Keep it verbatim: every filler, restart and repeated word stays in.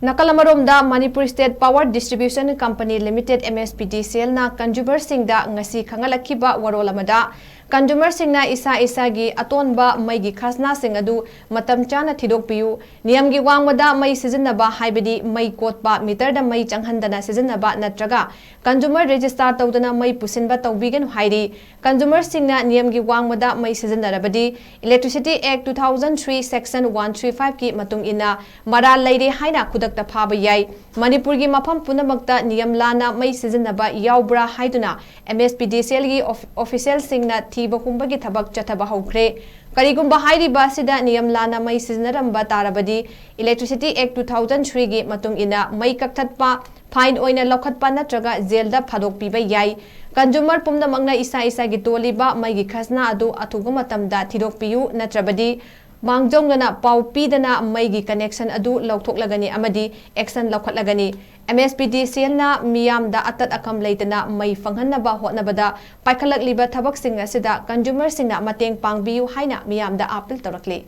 ꯅꯥꯀꯜ ꯑꯃꯔꯣꯝꯗ, Manipur state power distribution company limited, MSPDCL, ꯅ ꯀꯟꯖꯨꯃꯔꯁꯤꯡꯗ ꯉꯁꯤ ꯈꯪꯍꯜꯂꯛꯈꯤꯕ ꯋꯥꯔꯣꯜ ꯑꯃꯗ, ꯀꯟꯖꯨꯃꯔꯁꯤꯡꯅ ꯏꯁꯥ ꯏꯁꯥꯒꯤ ꯑꯇꯣꯟꯕ ꯃꯩꯒꯤ ꯈꯖꯅꯥꯁꯤꯡ ꯑꯗꯨ ꯃꯇꯝ ꯆꯥꯅ ꯊꯤꯗꯣꯛꯄꯤꯌꯨ, ꯅꯤꯌꯝꯒꯤ ꯋꯥꯡꯃꯗ ꯃꯩ ꯁꯤꯖꯤꯟꯅꯕ, ꯍꯥꯏꯕꯗꯤ ꯃꯩ ꯀꯣꯠꯄ, ꯃꯤꯇꯔꯗ ꯃꯩ ꯆꯪꯍꯟꯗꯅ ꯁꯤꯖꯤꯟꯅꯕ ꯅꯠꯇ꯭ꯔꯒ ꯀꯟꯖꯨꯃꯔ ꯔꯦꯖꯤꯁꯇꯥꯔ ꯇꯧꯗꯅ ꯃꯩ ꯄꯨꯁꯤꯟꯕ ꯇꯧꯕꯤꯒꯅꯨ ꯍꯥꯏꯔꯤ꯫ ꯀꯟꯖꯨꯃꯔꯁꯤꯡꯅ ꯅꯤꯌꯝꯒꯤ ꯋꯥꯡꯃꯗ ꯃꯩ ꯁꯤꯖꯤꯟꯅꯔꯕꯗꯤ, Electricity Act two thousand three Section one three five ꯀꯤ ꯃꯇꯨꯡ ꯏꯟꯅ ꯃꯔꯥꯜ ꯂꯩꯔꯦ ꯍꯥꯏꯅ ꯈꯨꯗꯛꯇ ꯐꯥꯕ ꯌꯥꯏ꯫ ꯃꯅꯤꯄꯨꯔꯒꯤ ꯃꯐꯝ ꯄꯨꯝꯅꯃꯛꯇ ꯅꯤꯌꯝ ꯂꯥꯟꯅ ꯃꯩ ꯁꯤꯖꯤꯟꯅꯕ ꯌꯥꯎꯕ꯭ꯔꯥ ꯍꯥꯏꯗꯨꯅ MSPDCL ꯒꯤ ꯑꯣꯐ-, ꯑꯣꯐꯤꯁꯤꯌꯦꯜꯁꯤꯡꯅ ꯊꯤꯕ ꯍꯨꯝꯕꯒꯤ ꯊꯕꯛ ꯆꯠꯊꯕ ꯍꯧꯈ꯭ꯔꯦ꯫ ꯀꯔꯤꯒꯨꯝꯕ ꯍꯥꯏꯔꯤꯕ ꯑꯁꯤꯗ ꯅꯤꯌꯝ ꯂꯥꯟꯅ ꯃꯩ ꯁꯤꯖꯤꯟꯅꯔꯝꯕ ꯇꯥꯔꯕꯗꯤ, Electricity Act two thousand three ꯒꯤ ꯃꯇꯨꯡ ꯏꯟꯅ ꯃꯩ ꯀꯛꯊꯠꯄ, ꯐꯥꯏꯟ ꯑꯣꯏꯅ ꯂꯧꯈꯠꯄ ꯅꯠꯇ꯭ꯔꯒ ꯖꯦꯜꯗ ꯊꯥꯗꯣꯛꯄꯤꯕ ꯌꯥꯏ꯫ ꯀꯟꯖꯨꯃꯔ ꯄꯨꯝꯅꯃꯛꯅ ꯏꯁꯥ ꯏꯁꯥꯒꯤ ꯇꯣꯜꯂꯤꯕ ꯃꯩꯒꯤ ꯈꯖꯅꯥ ꯑꯗꯨ ꯑꯊꯨꯕ ꯃꯇꯝꯗ ꯊꯤꯗꯣꯛꯄꯤꯌꯨ, ꯅꯠꯇ꯭ꯔꯕꯗꯤ ꯃꯥꯡꯖꯧꯅꯅ ꯄꯥꯎ ꯄꯤꯗꯅ ꯃꯩꯒꯤ ꯀꯅꯦꯛꯁꯟ ꯑꯗꯨ ꯂꯧꯊꯣꯛꯂꯒꯅꯤ ꯑꯃꯗꯤ ꯑꯦꯛꯁꯟ ꯂꯧꯈꯠꯂꯒꯅꯤ꯫ MSPDCL ꯅ ꯃꯤꯌꯥꯝꯗ ꯑꯇꯠ ꯑꯀꯝ ꯂꯩꯇꯅ ꯃꯩ ꯐꯪꯍꯟꯅꯕ ꯍꯣꯠꯅꯕꯗ ꯄꯥꯏꯈꯠꯂꯛꯂꯤꯕ ꯊꯕꯛꯁꯤꯡ ꯑꯁꯤꯗ ꯀꯟꯖꯨꯃꯔꯁꯤꯡꯅ ꯃꯇꯦꯡ ꯄꯥꯡꯕꯤꯌꯨ ꯍꯥꯏꯅ ꯃꯤꯌꯥꯝꯗ ꯑꯥꯄꯤꯜ ꯇꯧꯔꯛꯂꯤ꯫